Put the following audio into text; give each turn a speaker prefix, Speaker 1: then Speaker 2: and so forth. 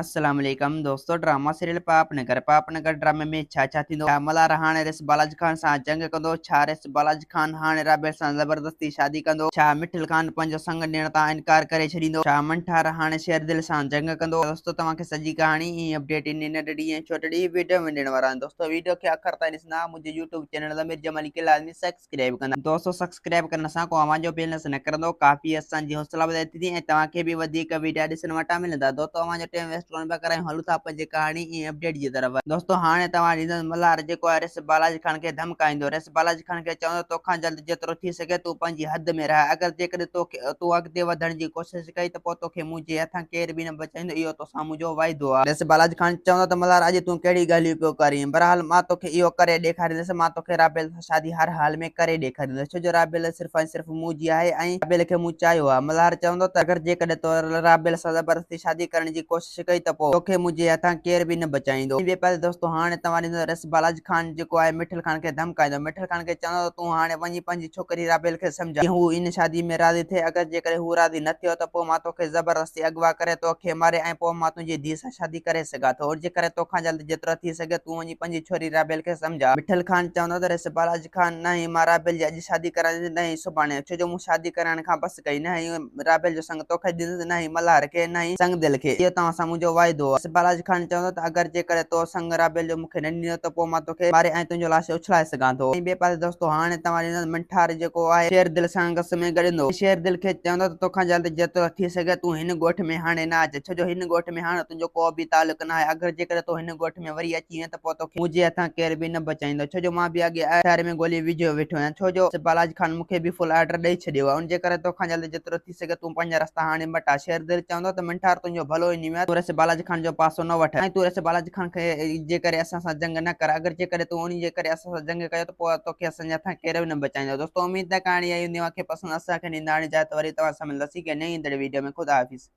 Speaker 1: السلام عليڪم دوستو ڊراما سيريل پاپ نگر پاپ نگر ڊرامي ۾ ڇا ڇا ٿيندو ڇا ملهار هاڻي ريس بالاجي خان سان جنگ ڪندو ڇا ريس بالاجي خان هاڻي رابيل سان زبردستي شادي ڪندو ڇا مٺل خان پنهنجو سڱ ڏيڻ تان انڪار ڪري ڇڏيندو ڇا منٺار هاڻي شير دل سان جنگ ڪندو دوستو توهان کي سڄي ڪهاڻي ۽ اپڊيٽ ان ننڍڙي ۽ ڇوٽڙي ويڊيو ۾ ڏيڻ وارا آهيون دوستو ويڊيو کي آخر تائين ڏسندا منهنجي يوٽيوب چينل ضمير جمالي کي لازمي سبسڪرائب ڪندا. دوستو سبسڪرائب ڪرڻ سان ڪو اوهان جو بيلنس نه ڪرندو ڪافي اسان جي حوصلا وڌائي ٿيندي ۽ توهان کي به وڌيڪ ويڊيا ڏسڻ وٽان ملندا دوستو اوهان جو ٽيم ويسٽ ڪونه پيا ڪرايون هلون ٿا پنهنجي ڪهاڻي ۽ اپڊيٽ جي طرف. دوستو هاڻي توهان ڏيندس ملهار جيڪو آهي ريس بالاجي خان کي ڌمڪائيندو ريس بالاجي خان کي چوندو توکان جلد جيترو ٿي سگهي تون پنهنجي حد ۾ رهه اگر جيڪڏهن توکي تون اڳتي وڌڻ جي ڪوشش ڪئي ته پوء توکي منهنجي هٿان ڪير به نه بچائيندو اهو توسان منهنجو واعدو آهي. ريس بالاجي خان چوندو ته ملهار اڄ تون ڪهڙي ڳالهيون پيو ڪرين بهرحال مان توکي اهو ڪري ڏيکاريندس مان توکي رابيل سان شادي هر حال ۾ ڪري ڏيکاريندس، ڇو جو رابيل صرف ۽ صرف مون جي آهي ۽ رابيل کي مون چاهيو آهي. ملهار چوندو ته اگر جيڪڏهن تو رابيل سان زبردستي شادي ڪرڻ جي ڪوشش ڪئي ته پوء توکي منهنجي هٿان ڪير به نه بچائيندو. ۽ ٻئي پاسي دوستو هاڻي توهان ڏسندو رس بالاج خان جيڪو آهي مٺل خان کي ڌمڪائيندو. مٺل خان کي چوندو ته تون هاڻي وڃي پنهنجي ڇوڪري رابيل کي سمجهاء جيئن هو ان شادي ۾ راضي ٿئي اگر جيڪڏهن هو راضي نه ٿيو ته پوء مان توکي زبردستي اغوا ڪري توکي ماري ۽ پوء مان تنهنجي ڌيء سان شادي ڪري سگهان ٿو. ان جي ڪري توکان جلد جيترو ٿي سگهي تون وڃي پنهنجي ڇوري رابيل کي سمجهاء. مٺل خان چوندو ته ريس بالاجي خان نه ئي مان رابيل جي اڄ شادي ڪرائيندس نه ئي سڀاڻي، ڇو جو مون شادي ڪرائڻ کان بس ڪئي، نه ئي رابيل جو سڱ توکي ڏيندس نه ئي ملهار کي نه ئي سنگدل کي، اهو توهان سان منهنجو واعدو آهي. ريس بالاجي خان چوندو ته اگر جيڪڏهن تو سڱ رابيل جو مون کي نه ڏنو ته پوء مان توکي ماري ۽ تنهنجو لاش اڇلائي سگهان ٿو. ۽ ٻئي پاسي دوستو هاڻي توهان ڏيندس منٺار جيڪو آهي شير دل سان گس ۾ گڏندو ۽ شير دل کي چوندو ته توکان جلد جيترو ٿي سگهي تون هن ڳوٺ ۾ هاڻي نه اچ، ڇو جو هن ڳوٺ ۾ هاڻ تنهنجو ڪو به تعلق ناهي، اگر جيڪڏهن تون هن ڳوٺ ۾ وري اچي وئين ته پوء توکي منهنجي هٿان ڪير به نه بچائيندو، ڇو جو مان به اڳي ئي شهر ۾ گولي وجهيو ويٺو آهيان، ڇو جو بالاجي خان مون کي به فل آرڊر ڏئي ڇڏيو آهي، ان جي ڪري توکان جلد جيترو ٿي سگهي تون پنهنجا رستا هاڻي مٽاء. شير دل چوندو ته منٺار تنهنجو ڀلو ئي نيم آهي، تون رس بالاجي خان جو پاسو نه وٺ ۽ تون رس بالاجي خان کي جي ڪري اسان سان جنگ نه ڪر، اگر جيڪڏهن تون انهي جي ڪري اسان سان جنگ ڪيو ته پوء توکي اسان جي هٿان ڪير به نه بچائيندو. دوستو اميد ته ڪهاڻي آئي هوندي اوهان کي پسند اسان کي ڏيندا هاڻي اجازت وري توهان سان ملنداسين ڪنهن نئين ايندڙ ويڊيو ۾ خدا حافظ.